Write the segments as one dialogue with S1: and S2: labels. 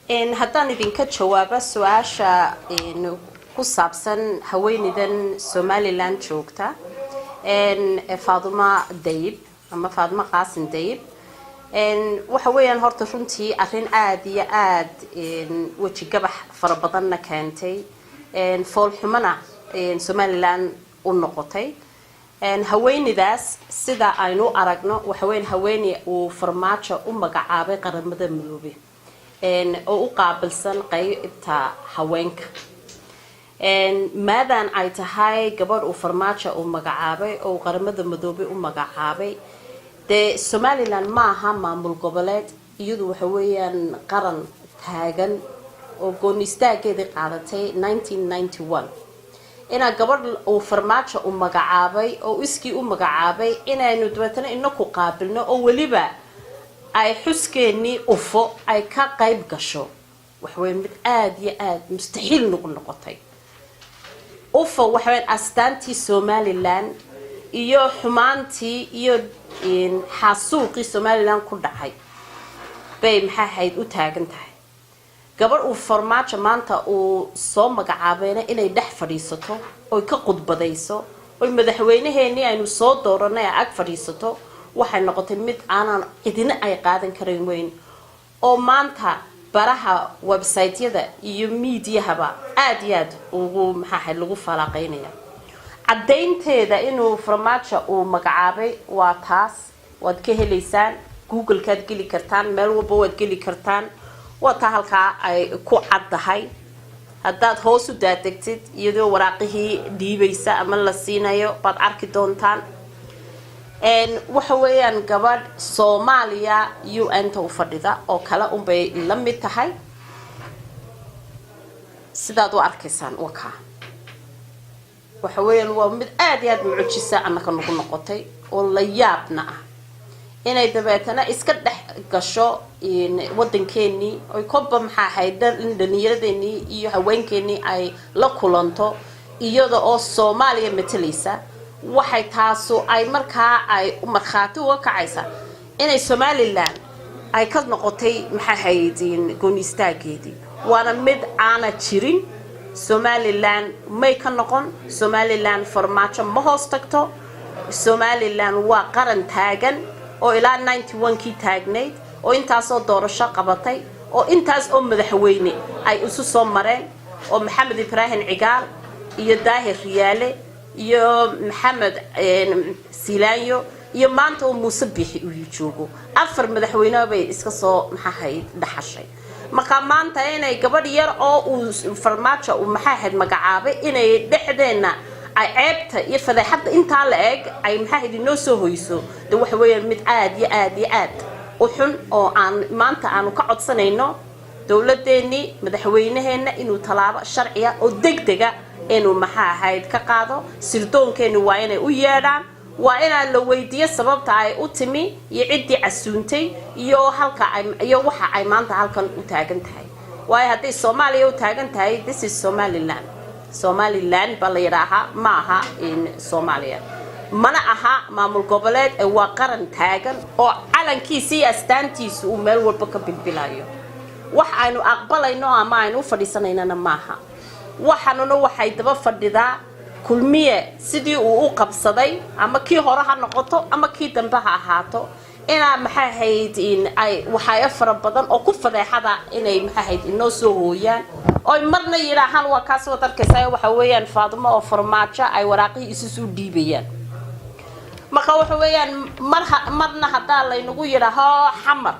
S1: Haddaan idinka jawaabo su-aasha ku saabsan haweeneydan Somaliland joogta, Faaduma Dayib ama Faaduma Qaasin Dayib, waxa weeyaan horta runtii arrin aada iyo aada weji gabax fara badanna keentay, foolxumana Somaliland u noqotay. Haweeneydaas sida aynu u aragno waxa weyan haweeney uu Farmaajo u magacaabay Qaramada Midoobe oo u qaabilsan qeybta haweenka. Maadaan ay tahay gabadh uu Farmaajo uu magacaabay oo uu Qaramada Midoobey u magacaabay, dee Somaliland ma aha maamul goboleed. Iyadu waxa weeyaan qaran taagan oo gooni istaageedii qaadatay 1991. Inaa gabadh uu Farmaajo u magacaabay oo iskii u magacaabay inaynu dabeetana inaku qaabilno oo weliba ay xuskeenii ufo ay ka qayb gasho, waxaweya mid aada iyo aada mustaxiil nagu noqotay. Ufo waxaweyan astaantii Somaliland iyo xumaantii iyo xaasuuqii Somaliland ku dhacay bay, maxaa ahayd, u taagan tahay. Gabadh uu Farmaajo maanta uu soo magacaabayna inay dhex fadhiisato oy ka khudbadayso oy madaxweynaheenii aynu soo dooranay ay ag fadhiisato, waxay noqotay mid aanan cidina ay qaadan karin weyn, oo maanta baraha website-yada iyo miidiyahaba aada iyo aada ugu, maxaa ahayd, lagu faalaaqeynaya. Caddaynteeda inuu Farmaajo uu magacaabay waa taas. Waad ka helaysaan Google-kaad geli kartaan, meel walba waad geli kartaan. Waa taa halkaa ay ku caddahay. Haddaad hoos u daadegtid, iyadoo waraaqihii dhiibaysa ama la siinayo baad arki doontaan. Waxa weeyaan gabadh Soomaaliya UN-ta u fadhida oo kale unbay la mid tahay, sidaad u arkaysaan. Wakaa waxa weeyaan waa mid aada iyo aada mucjisa annaka nagu noqotay oo la yaabna ah inay dabeetana iska dhex gasho waddankeenii, oy kolba, maxaa ahayd, dhalinyaradeenii iyo haweenkeenii ay la kulanto iyada oo Soomaaliya matalaysa. Waxay taasu ay markaa ay markhaati uga kacaysa inay Somaliland ay ka noqotay, maxaa ahayd, gooni istaageedii. Waana mid aana jirin. Somaliland may ka noqon. Somaliland Farmaajo ma hoos tagto. Somaliland waa qaran taagan oo ilaa 91-kii taagnayd, oo intaasoo doorasho qabatay, oo intaas oo madaxweyne ay isu soo mareen, oo Maxamed Ibraahim Cigaal iyo Daahir Riyaale iyo Maxamed Silaanyo iyo maanta oo Muuse Bixi uu joogo, afar madaxweyne bay iska soo, maxaahayd, dhaxashay. Marka maanta inay gabadh yar oo uu Farmaajo uu, maxaa ahayd, magacaabay inay dhexdeenna ay ceebta iyo fadeexadda intaa la eg ay, maxaa ahayd, inoo soo hoyso, de waxa weeyaan mid aada iyo aada iyo aad u xun, oo aan maanta aanu ka codsanayno dowladdeennii, madaxweynaheenna, inuu tallaabo sharciya oo degdega inuu, maxaa ahayd, ka qaado. Sirdoonkeenu waa inay u yeedhaan, waa inaa la weydiiyo sababta ay u timi iyo ciddii casuuntay iyo halka ay iyo waxa ay maanta halkan u taagan tahay. Waayo, hadday Soomaaliya u taagan tahay, this is Somaliland. Somaliland baa la yidhaahaa, ma aha Soomaaliya, mana aha maamul goboleed, ee waa qaran taagan oo calankiisa iyo astaantiisa uu meel walba ka bilbilayo. Wax aynu aqbalayno ama aynu u fadhiisanaynana maaha. Waxaanuna waxay daba fadhidaa Kulmiye sidii uu u qabsaday, ama kii hore ha noqoto ama kii dambe ha ahaato, inaa, maxay ahayd, ay waxaayo fara badan oo ku fadeexada inay, maxay ahayd, inoo soo hooyaan, oy marna yidhaahaan waa kaas waad arkaysaa, waxa weeyaan Faadumo oo Farmaajo ay waraaqihii isu soo dhiibayaan. Marka waxa weeyaan mar marna haddaa laynagu yidhaaho Xamar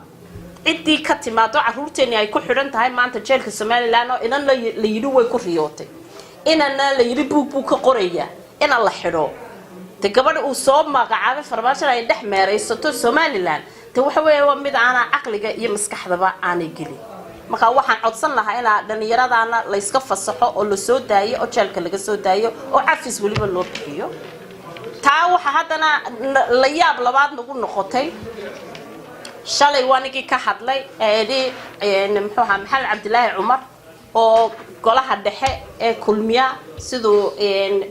S1: ciddii ka timaado, carruurteeni ay ku xidhan tahay maanta jeelka Somaliland, oo inan la yidhi way ku riyootay, inana la yidhi buug buu ka qorayaa ina la xidho, de gabadha uu soo magacaabay Farmaajada ay dhex meeraysato Somaliland, de waxa weeya waa mid aanaa caqliga iyo maskaxdaba aanay gelin. Marka waxaan codsan lahaa inaa dhallinyaradaana layska fasaxo oo lasoo daayo, oo jeelka laga soo daayo, oo cafis weliba loo bixiyo. Taa waxaa haddana la yaab labaad nagu noqotay, shalay waa ninkii ka hadlay eedhi, muxuu ahaa, Maxamed Cabdilaahi Cumar oo golaha dhexe ee Kulmiya, siduu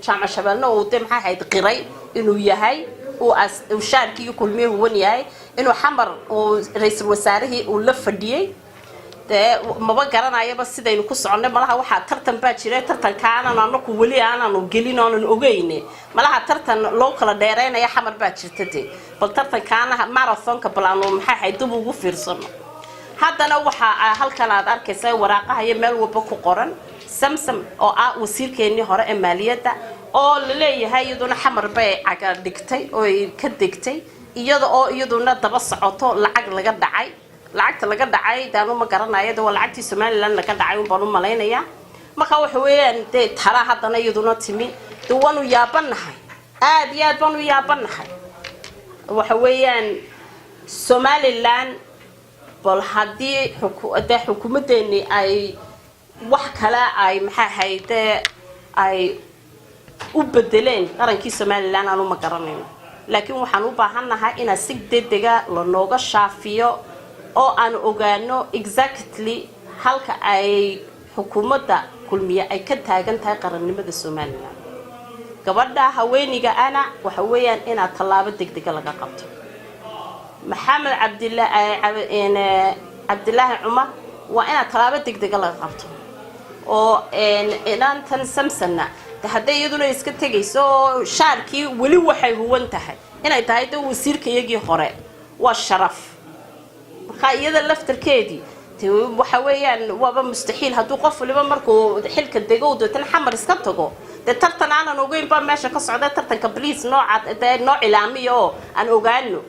S1: Jaamac Shabeelna uu de, maxaa ahayd, qiray inuu yahay uu shaarkii iyo Kulmiye huwan yahay, inuu Xamar uu ra-iisul wasaarihii uu la fadhiyey. Dee maba garanayaba sidaynu ku soconnay. Malaha waxaa tartan baa jira, tartankaanan anaku weli aananu gelin, oonan ogeyne. Malaha tartan loo kala dheereynaya Xamar baa jirta. Dee bal tartankaana marathonka bal aanu, maxay ahayd, dib ugu fiirsano. Haddana waxaa halkan aad arkaysa waraaqaha iyo meel walba ku qoran Samsam, oo ah wasiirkeenii hore ee maaliyadda, oo la leeyahay iyaduna Xamar bay caga dhigtay oo ay ka degtay, iyada oo iyaduna daba socoto lacag laga dhacay. Lacagta laga dhacay daanu ma garanayo, de waa lacagtii Somaliland laga dhacay un baan u malaynayaa. Marka waxa weeyaan, dee tala haddana iyaduna timi. De waanu yaabanahay, aada iyo aad baanu yaabanahay. Waxa weeyaan, Somaliland bal haddii dee xukuumaddeeni ay wax kale ay, maxay ahayd, dee ay u bedeleen qarankii Somaliland, aanu ma garanayno. Laakiin waxaan u baahannahay inaan si degdega lanooga shaafiyo oo aan ogaano exactly halka ay xukuumadda Kulmiye ay ka taagan tahay qarannimada Somaliland. Gabadha haweeniga ana waxa weeyaan inaad tallaabo degdega laga qabto. Maxamed Cabdilaahi Cumar waa inaad tallaabo degdega laga qabto, oo inantan Samsonna de hadday iyaduna iska tegayso oo shaarkii weli waxay huwan tahay inay tahay de wasiirka iyagii hore, waa sharaf. Marka iyada laftarkeedii de waxa weeyaan waaba mustaxiil hadduu qof waliba markuu xilka dego deetan Xamar iska tago. Dee tartan aanan ogeyn baa meesha ka socda. Tartanka please nooca dee noo cilaamiya oo aan ogaano.